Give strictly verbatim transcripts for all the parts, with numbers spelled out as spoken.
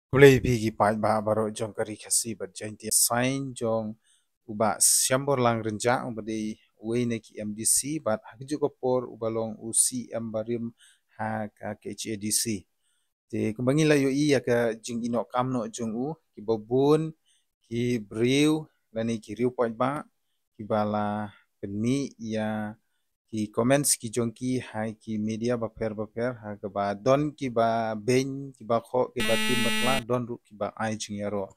Khublei phi ki paidbah baroh jong ka Ri Khasi bad Jaintia. Sign jong u Bah Shyamborlang Rynjah, uba dei uwei na ki M D C bad ha kajuh ka por uba long u C M barim ha ka K H A D C. Te kumba ngi la ïohi ïa ka jingïoh kam noh jong u, kiba bun ki briew lane ki riew paidbah kiba la pynmih ïa ki comments ki jong ki ha ki media bapher bapher, ha kaba don kiba beiñ, kiba khoh, kiba tim bakla, don ruh kiba ai jingïaroh.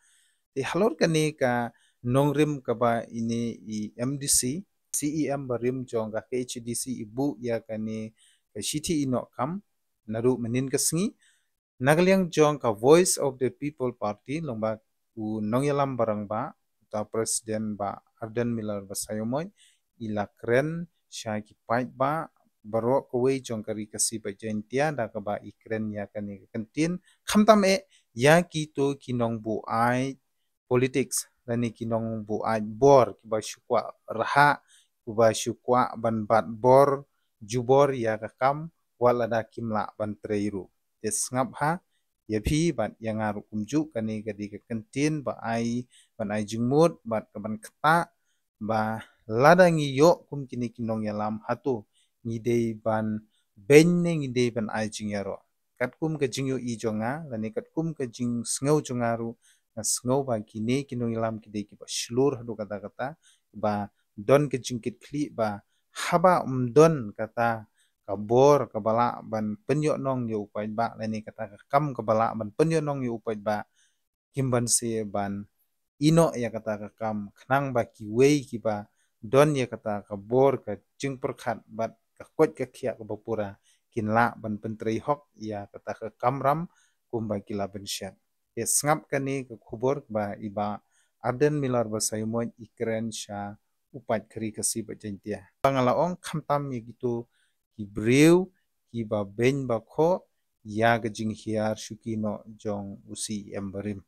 Te halor kane ka nongrim kaba ine i M D C, C E M barim jong ka K H A D C i buh ïa kane ka shithi ïoh kam naduh mynnin ka sngi, na ka liang jong ka Voice of the People Party, long ba u nongïalam barangbah, uta President Bah Ardent Miller Basaiawmoit, i la kren sha ki paidbah baroh kawei jong ka Ri Khasi bad Jaintia, da kaba i kren ïa kane ka kyntien, khamtam eh ïa kito ki nongbuaid politics lane ki nongbuaid bor, kiba shu kwah rhah, kiba shu kwah ban bat bor jubor ïa ka kam, wat lada kim lah ban trei ruh. Te sngap ha ïa phi bad ïa nga ruh kumjuh, kane ka dei ka kyntien ba ai ban ai jingmut bad ka ban ktah ba lada ngi ïoh kum kine ki nongïalam, hato ngi dei ban beiñ ne ngi dei ban ai jingïaroh. Katkum ka jingïohi jong nga lane katkum ka jingsngew jong nga ruh, nga sngew ba kine ki nongïalam ki dei kiba shlur haduh katta katta, ba don ka jingkitkhlieh ba haba ym don kata ka bor kaba lah ban pynïohnong ïa u paidbah lane kata ka kam kaba lah ban pynïohnong ïa u paidbah, kim banse ban ïehnoh ïa kata ka kam, khnang ba kiwei kiba don ïa kata ka bor, ka jingpyrkhat bad ka koit ka khiah kaba pura, kin lah ban pyntrei hok ïa kata ka kamram kumba ki la bynshet. Te sngap kane ka khubor ba i Bah Ardent Miller Basaiawmoit i kren sha u paid ka Ri Khasi bad Jaintia. Ba nga la ong khamtam ïa kito ki briew kiba beiñ ba khoh ïa ka jinghiar shuki noh jong u C E M barim.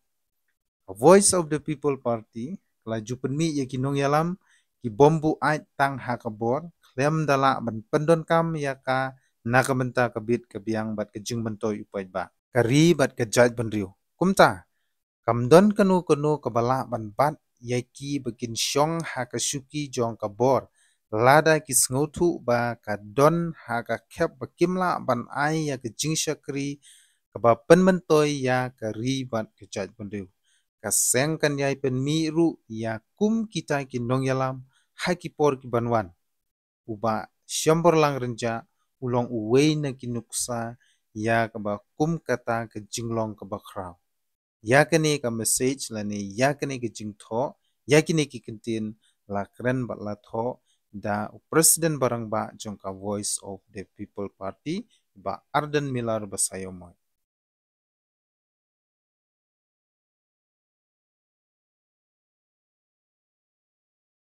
Ka Voice of the People Party ka la ju pynmih ïa ki nongïalam kibym buaid tang ha ka bor, khlem da lah ban pyndonkam ïa ka na ka bynta ka bit ka biang bad ka jingmyntoi u paidbah, ka ri bad ka jaitbynriew. Kumta kam don kano kano kaba lah ban bat ïa ki ba kin shong ha ka shuki jong ka bor, lada ki sngewthuh ba ka don ha ka khep ba kim lah ban ai ïa ka jingshakri kaba pynmyntoi ïa ka ri bad ka jaitbynriew. Ka seng kan ïai pynmih ruh ïa kum kita ki nongïalam ha ki por ki ban wan. U Bah Shyamborlang Rynjah u long uwei na ki nuksa ïa kaba kum kata ka jinglong kaba khraw. Ïa kane ka message lane ïa kane ka jingthoh, ïa kine ki kyntien la kren bad la thoh da u President barangbah jong ka Voice of the People Party, Bah Ardent Miller Basaiawmoit.